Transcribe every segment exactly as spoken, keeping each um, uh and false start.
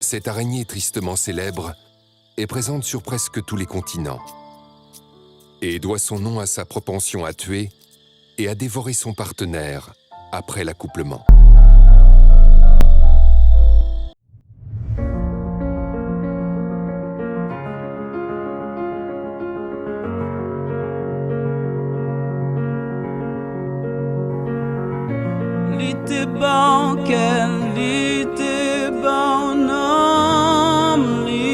Cette araignée tristement célèbre est présente sur presque tous les continents et doit son nom à sa propension à tuer et à dévorer son partenaire après l'accouplement. Li te ba w kè l, li te ba w nanm li.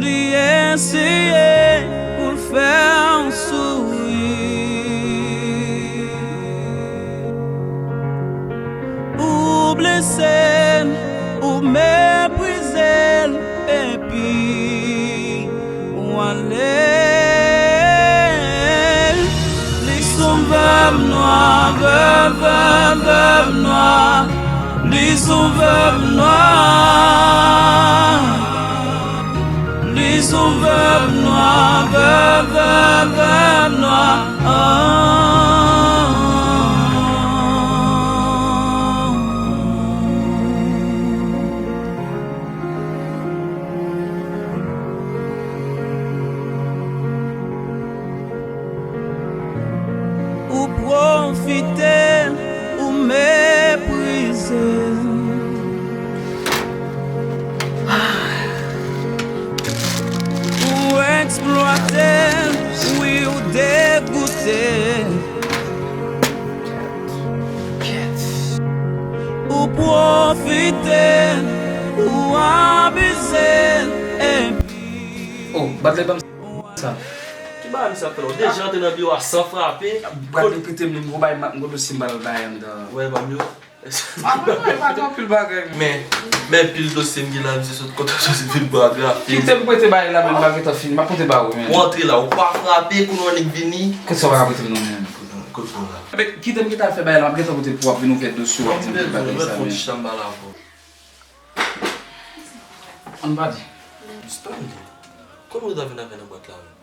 Li eseye pou l fè w souri. Ou blese l, ou meprize l, epi w ale. Li s on vèv nwa, vèv, vèv, vèv nwa. Li s on vèv nwa. Li s on vèv nwa, vèv, vèv, vèv nwa. Ou pwofite, ou meprize. Ou eksplwate, wi, ou degoute. Ou pwofite, ou abize, epi. Oh, Badley, ban m sa. Ki bagay misye ap fè la? Ou deja antre nan biwo a san frape? Badley, kite m, m gon bagay, m gon dosye m pral bay anndan. Wè, ban m yo. Ah, mwen pa gen anpil bagay. Men, men pil dosye m gen la, misye sot kontan soti vin pran grafe. Kite m prete bagay la, men m pa gentan fini. M ap pote ba ou, men. Ou antre la, ou pa frape, kounye a nèg vini. Kote sa w pa ka prete m non, men? Kote bon la? Enben, kite m gentan al fè bagay la, m ap gentan pote pou w ap vin ouvè dosye w ap di m tout bagay sa, men. Fon ti chanm ba la pou. Ann pale. Stanley, kòman ou ta vin avè nan bwat la, men?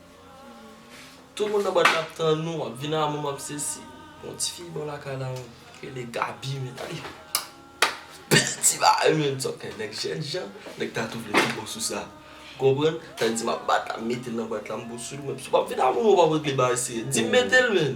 Tout moun nan bwat la ap tann ou, w ap vin a mwen, w ap sesi. Yon ti fi bò lakay la, men, ki rele Gaby, men, tande. Bèl ti bagay, men, sa k nèg jèn jan, nèg ta tou vle pi bon sou sa. Ou konprann? Sa di m ap bat la, m mete l nan bwat la, m bon sou li, men si w p ap vin a mwen, w p ap regle bagay serye. Di m mete l, men.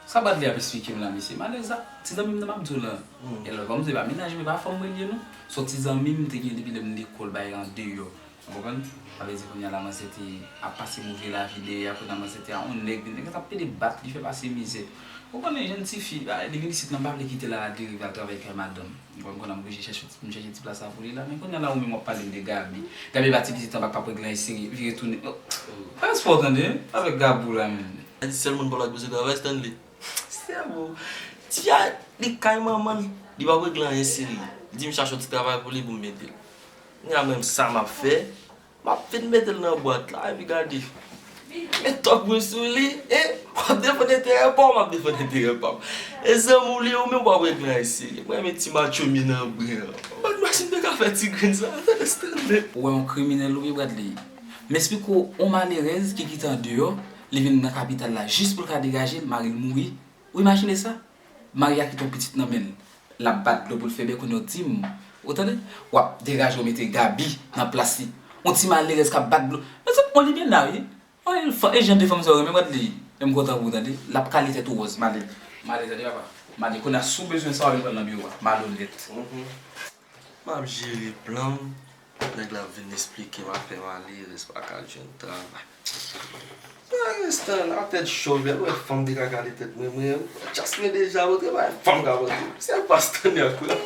Sa Badley ap esplike m la, mesye, malèz la, ti zanmi m nan m ap di w la. E lè kòm se pa mennaj mwen, pa fanm mwen li ye non. Se yon ti zanmi m te gen depi lè m lekòl, bay andeyò. Ou konprann? Sa vle di kounye a la manzè te ap pase move lavi dèyè, kounye a manzè te a yon nèg, nèg la t ap pede bat li, fè pase mizè. Ou konnen jèn tifi, li vin isit la, m pa vle kite l al derive al travay kay madanm. Ou konprann, kounye a m oblije chèche, m chèche ti plas la pou li la, men kounye a la ou menm w ap pale m de Gaby. Gaby pa ti pitit anba k p ap regle anyen serye, vire tounen. Oh, pa espwa w tande, avèk Gabou la menm. Sa di sèl moun pa w la k bezwen travay, Stanley. Sèvo. Ti a, li kay manman l, li p ap regle anyen serye. Li di m chache yon ti travay pou li pou m mete l. Kounye a mwen menm sa m ap fè, m ap vin mete l nan bwat la, epi gade. Men tòg mwen sou li, e, w ap defann enterè pa w, m ap defann enterè pa m. E zanmi w li ye, ou menm w ap regle anyen serye. Mwen renmen ti matchomi nan bren an. Mwen si m te ka fè ti grenn sa, tande Stanley. Ou wè yon kriminèl ou ye, Bradley. M esplike w, yon malerèz ki kite andeyò, li vin nan kapital la jis pou l ka degaje l, mari l mouri. Ou imajine sa? Mari a kite yon pitit nan men l. L ap bat dlo pou l fè bèk, kounye a w di m, ou tande? W ap degaje w mete Gaby nan plas li. Yon ti malerèz k ap bat dlo. Mezanmi, on li byen la wi. On li fanm, e jan de fanm sa yo renmen bat li. Men m kontan pou ou tande. L ap kale tèt ou wòz, m ale. M ale tande papa. M ale kounye a si w bezwen sa w vin pran nan biwo a. M ale onèt. M ap jere plan m. Nèg la ap vin esplike m afè malerèz pa ka jwenn travay. Pandan tan la, tèt cho, bèl wè fanm te ka kale tèt mwen, mwen, chans mwen deja pote bay fanm ka pote. Se pa Stanley ankò.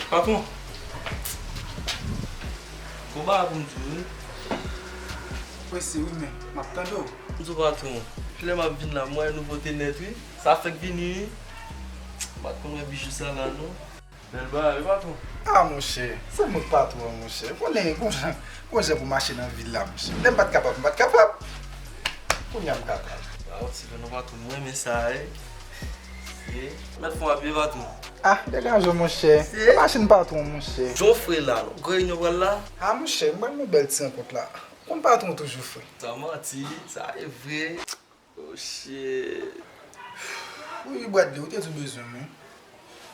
Patwon, gon bagay pou m di w wi. Prese wi, men m ap tande w. M di w patwon, depi lè m ap vin la, m wè nouvote nèt wi. Sa fèk vini wi. M pa t konn wè bijou sa la non. Bèl bagay wi patwon. Ah monchè, se mwen k patwon an monchè. Konnen gon jan, gon jan pou mache nan vil la monchè. Lè m pa t kapab, m pa t kapab. Kounye a m kapab. Waw, ti vè non patwon, m renmen sa wi. Mèt fon ap ye patwon. Ah, degaje w monchè. Machin patwon monchè. Jan w fre la non, gwo reyinyon pral la. Ah monchè, m pral nan bèl ti rankont la. Konn patwon toujou fre. Sa manti, sa e vre. Oh shit. Wi Bradley, ou te di w bezwen mwen.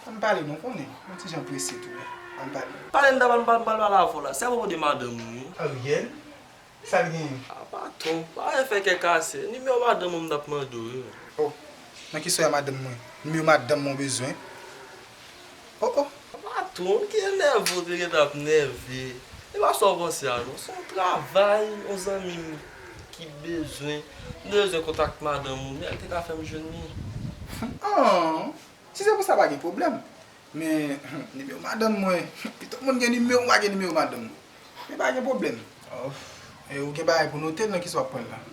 Ann pale non, konnen, yon ti jan prese tou wi. Ann pale. Pale m ta pral, m pral, m pral pale avè w la. Se apropo de madanm ou wi. Ariel? Sa l genyen? Ah patwon, pa fè kè kase. Nimewo madanm ou m t ap mande w wi. Oh, nan ki swa madanm mwen? Nimewo madanm mwen w bezwen? Oh oh. Patwon, ki nève w te gentan ap nève. E pa sa w panse a non. Se yon travay, yon zanmi m ki bezwen. M te bezwen kontak madanm ou, men l te ka fè m jwenn li. Oh, si se pou sa pa gen pwoblèm. Men, nimewo madanm mwen, pito moun gen nimewo m pa gen nimewo madanm mwen. Men pa gen pwoblèm. Oh, e ou gen bagay pou note nan ki sa w ap pran l la?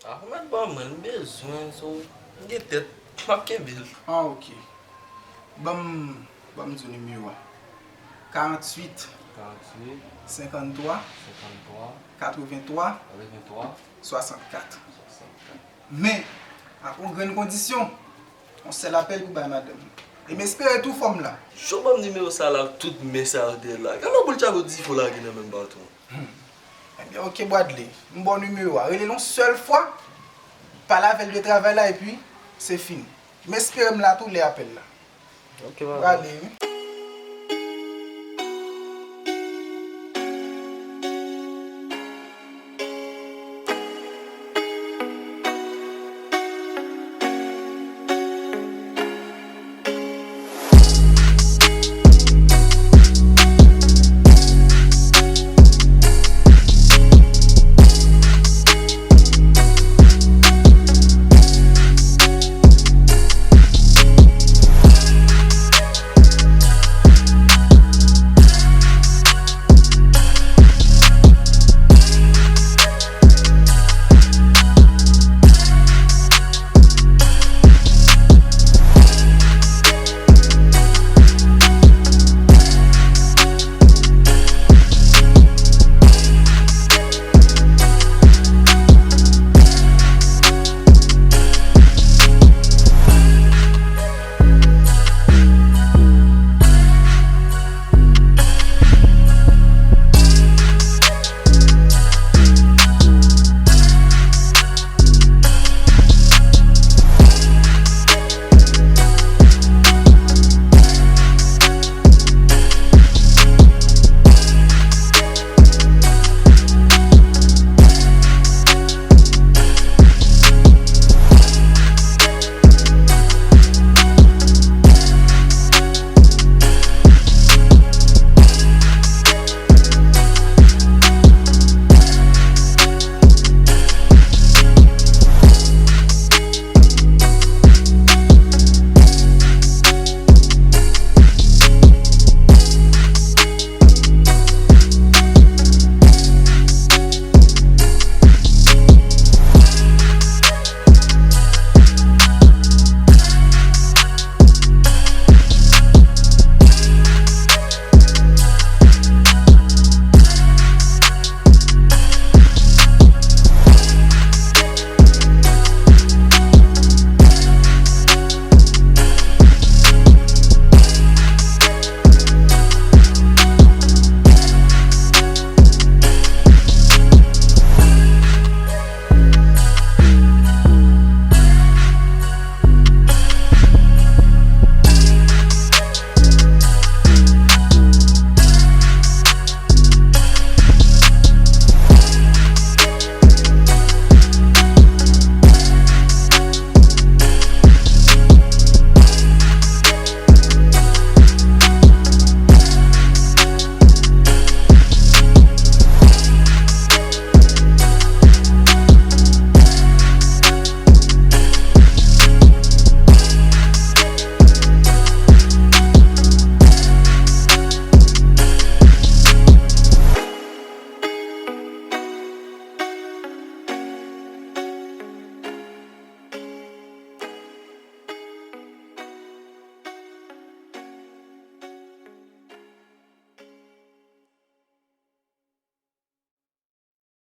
Ah, ou mèt ban mwen, m bezwen, so, m gen tèt, m ap kenbe l. Ah, ok. Ban m, ban m di w nimewo a. Karanntuit. Karanntuit. Senkanntwa. Senkanntwa. Katrevenntwa. Katrevenntwa. Swasannkat. Swasannkat. Men, ak yon grenn kondisyon. Yon sèl apèl pou bay madanm ou. E m espere tou fò m la. Jan w ban m nimewo sa la ak tout men sa yo te la. Gade yon boul tchabou dife w lage nan men m patwon. Hmm. Ebyen, ok, Bradley. M ba w nimewo a. Rele l yon sèl fwa. Pale avè l de travay la epi se fini. M espere m la tou lè apèl la. Ok, papa. Prale, wi.